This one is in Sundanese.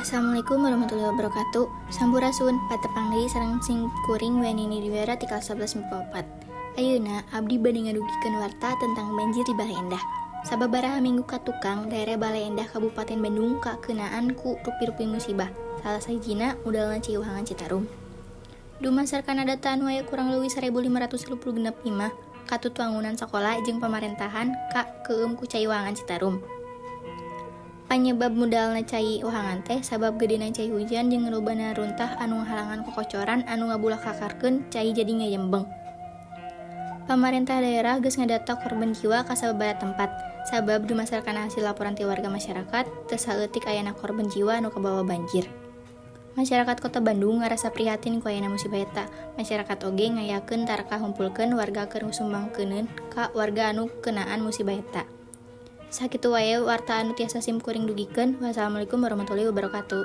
Assalamualaikum warahmatullahi wabarakatuh. Sampurasun, patepang deui sareng sim kuring Weni Diwara ti kelas 11 MIPA 4. Ayeuna abdi bade ngadugikeun warta tentang banjir di Baleendah. Sababaraha minggu katukang, daerah Baleendah, Kabupaten Bandung, kakeunaan ku rupi-rupi musibah. Salah sahijina mudalna cai wahangan Citarum. Dumasarkana data anu aya, kurang leuwih 1536 imah, katut wangunan sakola jeung pamarentahan kakeueum ku cai wahangan Citarum. Panyebab mudalna cai wahangan teh sabab gedena cai hujan jeung lobana runtah anu ngahalangan kokocoran anu ngabulakakarkeun cai jadi ngayembeng. Pamarentah daerah geus ngadata korban jiwa ka sababaraha tempat, sabab dumasarkana hasil laporan ti warga masyarakat, teu saeutik ayana korban jiwa anu kabawa banjir. Masyarakat Kota Bandung ngarasa prihatin ku ayana musibah eta. Masyarakat oge ngayakeun tarekah ngumpulkeun warga keur ngasumbangkeuneun ka warga anu keunaan musibah eta. Sakitu wae warta anu tiasa sim kuring dugikeun. Wassalamualaikum warahmatullahi wabarakatuh.